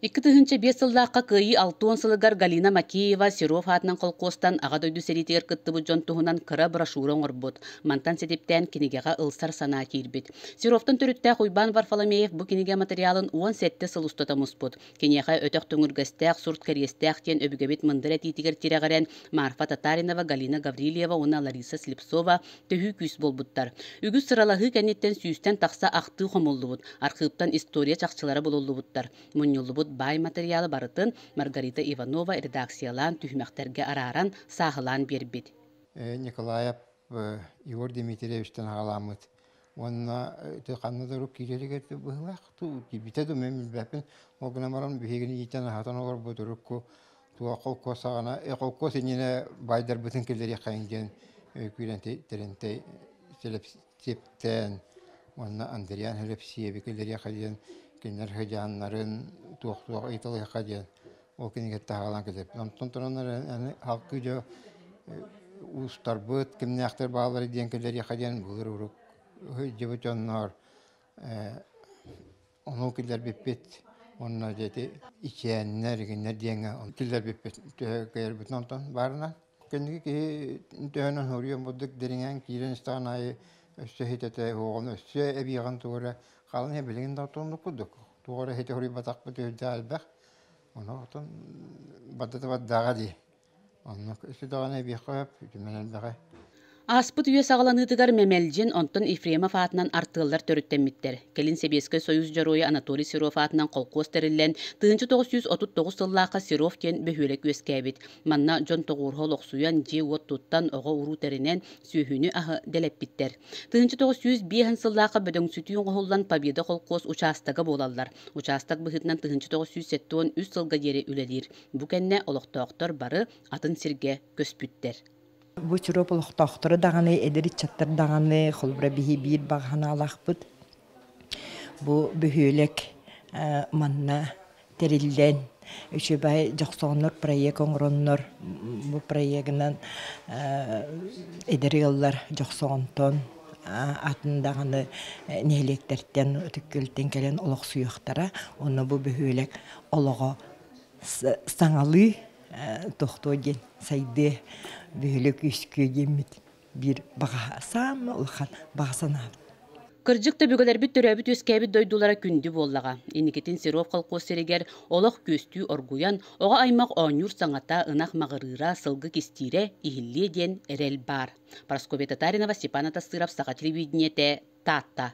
2005 сыллаахха Кыайыы 60 сылыгар Галина Макеева Серов аатынан холкуостан Аҕа дойду сэриитигэр кыттыбыт дьон туһунан кыра брошюра оҥорбут. Мантан ситиптээн кинигэҕэ ылсар санаа киирбит. Серовтан төрүттээх Уйбаан Варфоломеев бу кинигэ материалын 17 сыл устата муспут. Киниэхэ өтөх төҥүргэстээх, сурт кэриэстээх диэн өбүгэбит мындыр этиитигэр тирэҕирэн Марфа Татаринова, Галина Гаврильева уонна Лариса Слепцова төһүү күүс буолбуттар. Үгүс сыралаһыы кэнниттэн сүүстэн тахса ахтыы хомуллубут, архыыптан история чахчылара булуллубуттар. Мунньуллубут баай матырыйаалы барытын Маргарита Иванова редакциялаан түһүмэхтэргэ арааран, сааһылаан биэрбит. Николаев Егор Дмитриевичтэн аҕаламмыт уонна ханна да урук киирэригэр быһыылаах киирбитэ да мен билбэппин ол гынан баран биһигини иитэн аһатан олорбут урукку туох холкуос саҕана холкуос иннинэ баайдарбытын киллэриэххэйиҥ диэн күүрэн тэринтэй сиэптээн уонна Андриан Һэлэпсиэби киллэриэххэ диэн кинилэр сыдьааннарын туох-туох ыйыталыахха диэн ол кинигэттэн аҕалан кэлэппит. Онтон туран аны халкы дьэ уустарбыт кимнээхтэр бааллар диэн киллэриэххэ диэн былыр урук сылдьыбыт дьоннор ону киллэрбиппит уонна дьэ ити ичээннэр игиннэр диэҥҥэ киллэрбиппит төһө кыайарбытын онтон баарынан кэнники киһи төһөнөн хоруйан бурдук дириҥээн киирэн истэҕин аайы өссө иһитэтэ уоҕун өссө эбиэҕин тугу эрэ хаалан иһэ билигин да отоннук курдук туох эрэ иһити хоруйбатахпыт үрдээх элбэх ону отон бардата бардааҕа дии Оннук өссө даҕаны эбиэххэ сөп, үтүмэн элбэҕи. Ааспыт үйэ саҕаланыытыгар Мэмэлдьин, онтон Ефремов аатынан артыаллар төрүттэммиттэр. Кэлин Сэбиэскэй Союз Дьоруойа Анатолий Серов аатынан холкуос тэриллэн, 1939 сыллаахха Серов диэн бөһүөлэк үөскээбит. Манна дьон тоҕуоруһа олохсуйан, дьиэ-уот туттан, оҕо-уруу тэринэн, сүөһүнү-аһы дэлэппиттэр. 1905 сыллаахха бөдөҥсүтүү оҥоһуллан Победа холкуос учаастага буолаллар. Учаастак быһыытынан 1973 сылга диэри үлэлиир. Бу кэннэ олохтоохтор бары атын сиргэ көспүттэр. Бу Чуруоп олохтоохторо даҕаны, эдэр ыччаттар даҕаны, холобура биһи биир баҕа санаалаахпыт. Бу бөһүөлэк манна тэриллэн, үчүгэй дьохсоҕоннор проект оҥороннор, бу проегынан эдэр ыаллар дьохсоҕонтон атын даҕаны нэһилиэктэртэн, Ытык Күөлтэн кэлэн олохсуйуохтара. Онно бу бөһүөлэк олоҕо саҥалыы тохтуо диэн сайдыа бөһүөлэк үөскүө диэммит биир баҕа саамай улахан баҕа санаабыт. Кырдьык да өбүгэлэрбит төрөөбүт-үөскээбит дойдулара күндү буоллаҕа. Инникитин Серов холкуос сиригэр олох күөстүү оргуйан, оҕо аймах оонньуур саҥата, ынах маҕырыыра, сылгы кистиирэ иһиллиэ диэн эрэл баар. Парасковья Татаринова, Степан Атастыров, Саха телевидениетэ, Таатта.